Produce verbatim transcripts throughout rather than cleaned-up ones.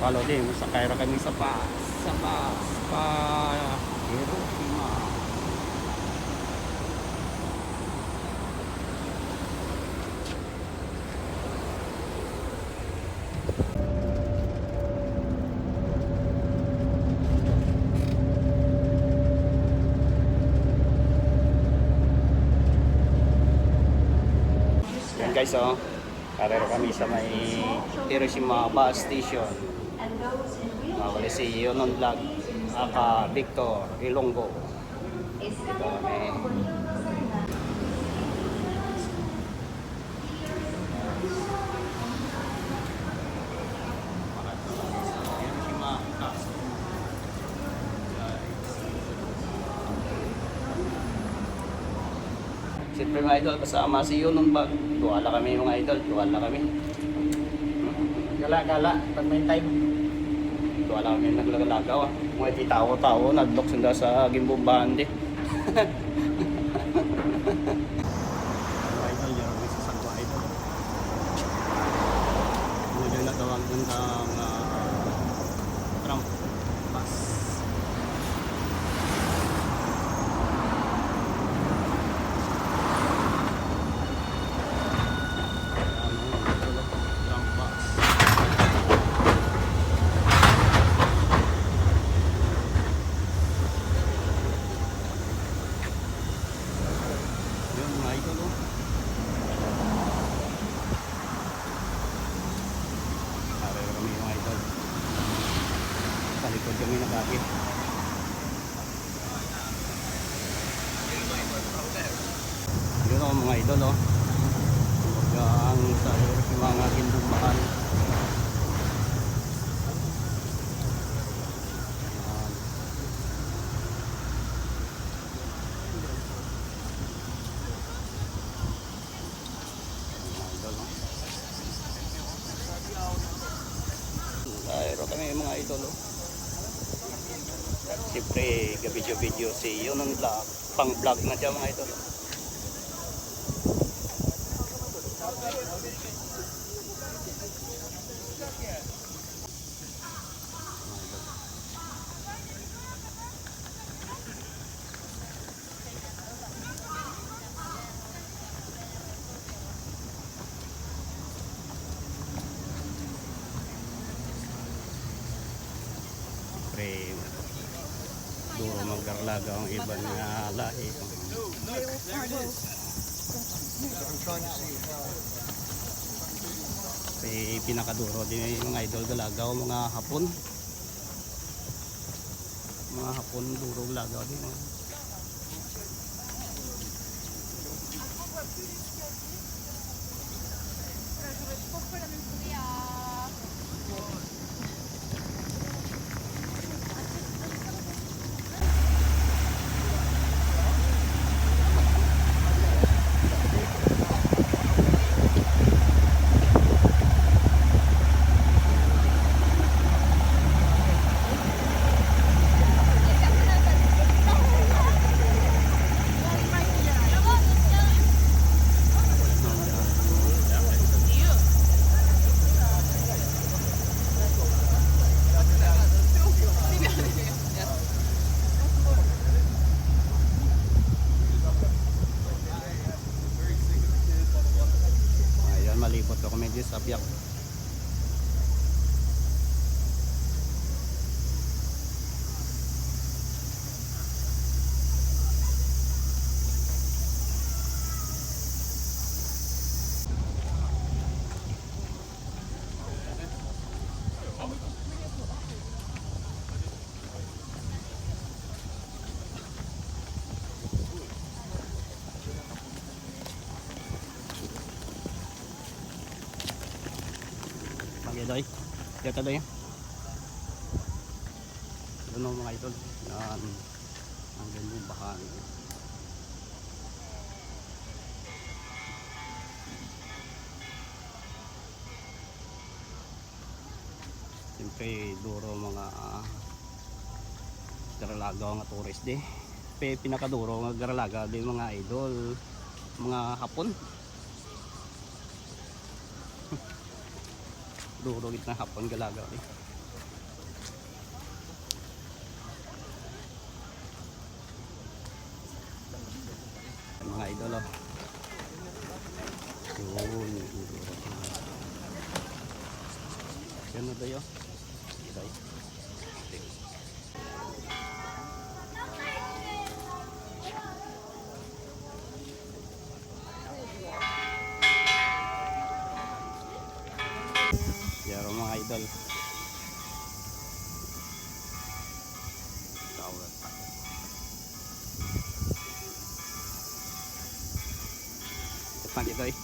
Follow din, sakay ra kami sa bus, sa bus pa Hiroshima. Yan guys, oh. Karero kami sa may Hiroshima bus station. Mawali si Yonon Vlog, aka Victor Ilonggo. Ito kami. Siyempre, mga idol, kasama si Yonon Vlog. Duha lang kami, mga idol. Duha lang kami. Gala-gala, pag may time. Duha lang kami naglagaw-lagaw, ah. Mga di tawo-tawo, nadlok sila sa gimbumbahan, di. Mga idol, yan ang isa sa mga idol. Mga dyan natawag dun sa, ah, Trump bus. Ano, Trump bus. Yun, mga idol, oh. Pare kami, mga idol. Sa likod kami nag-agi. Yun, oh, mga idol, oh. Kumbaga, ang sa mga ginbumbahan. Yan. Ay, ro kami, mga idol, oh. Siyempre, ga-video-video si Yonon Vlog. Pang vlog na siya, mga idol. Pre, duro magkarlagaw ang iban nga lahi. Pre, pinakaduro din yung mga idol galagaw, mga Hapon. Mga Hapon, duro galagaw din, oh. Ayan, malibot ako medyo sa biyak. Mga idol, dito, doy. Yun, oh, mga idol. Yan. Ang ganda yung bahan. Siyempre, duro mga, ah, garalagaw nga tourist di. Pe, pinakaduro nga garalagaw di, mga idol, mga Hapon. Duro gid na Hapon galagaw di. Mga idol, oh. Yun. Yan na tayo. Itay. Yaro, mga idol. Tower. Pag ito eh.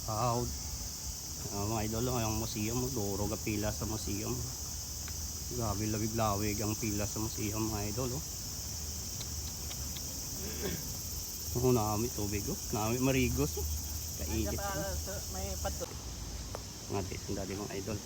Wow. Ah, mga idol, oh, ang museum, oh, duro ga pila sa museum. Grabe, lawig-lawig ang pila sa museum, mga idol, oh. Oh, nami tubig, oh. Nami marigos, oh. Kainit, oh. May pato. Mga di, sandali, mga idol.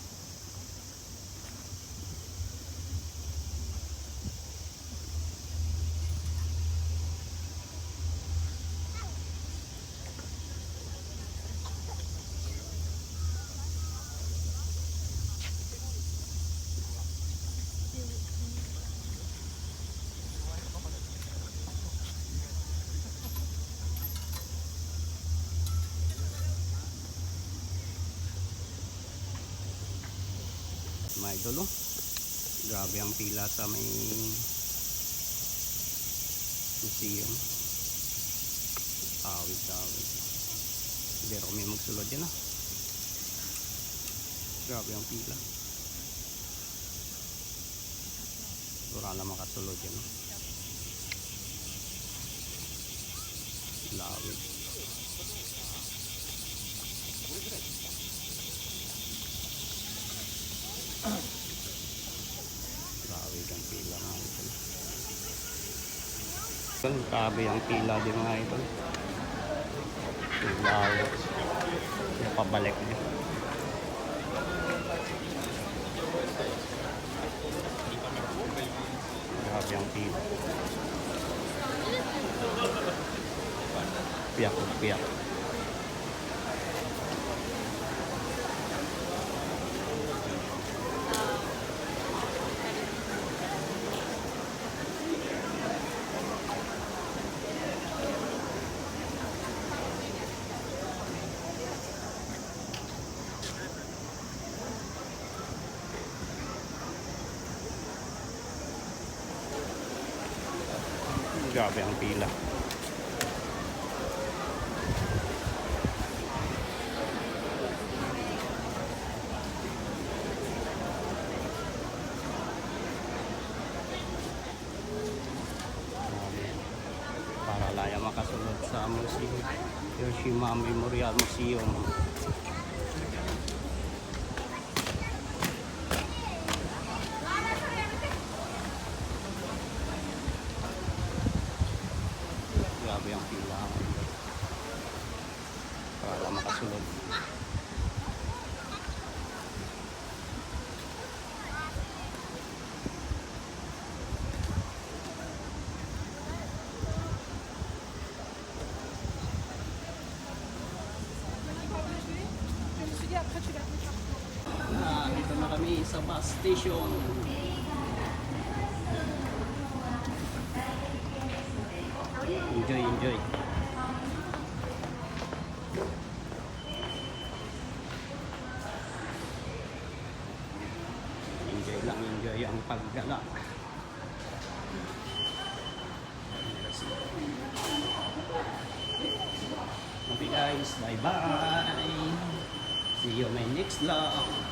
Mga idol, oh. Grabe ang pila sa may museum. Awit, awit. Pero may magsulod yan, ah. Grabe ang pila. Wala na makasulod yan, ah. Lawig. Lawig ang pila, mga idol. Grabe ang pila di, mga idol. Lawig. Pabalik niya. Grabe ang pila. Piyak, piyak. Grabe ang pila. Para laya makasulod sa museum, Hiroshima Memorial Museum. Grabe ang pila. Para makasulod. Ah, dito na kami sa bus station. Enjoy, enjoy. Enjoy lang, enjoy ang paggala. Okay guys, bye-bye. See you my next vlog.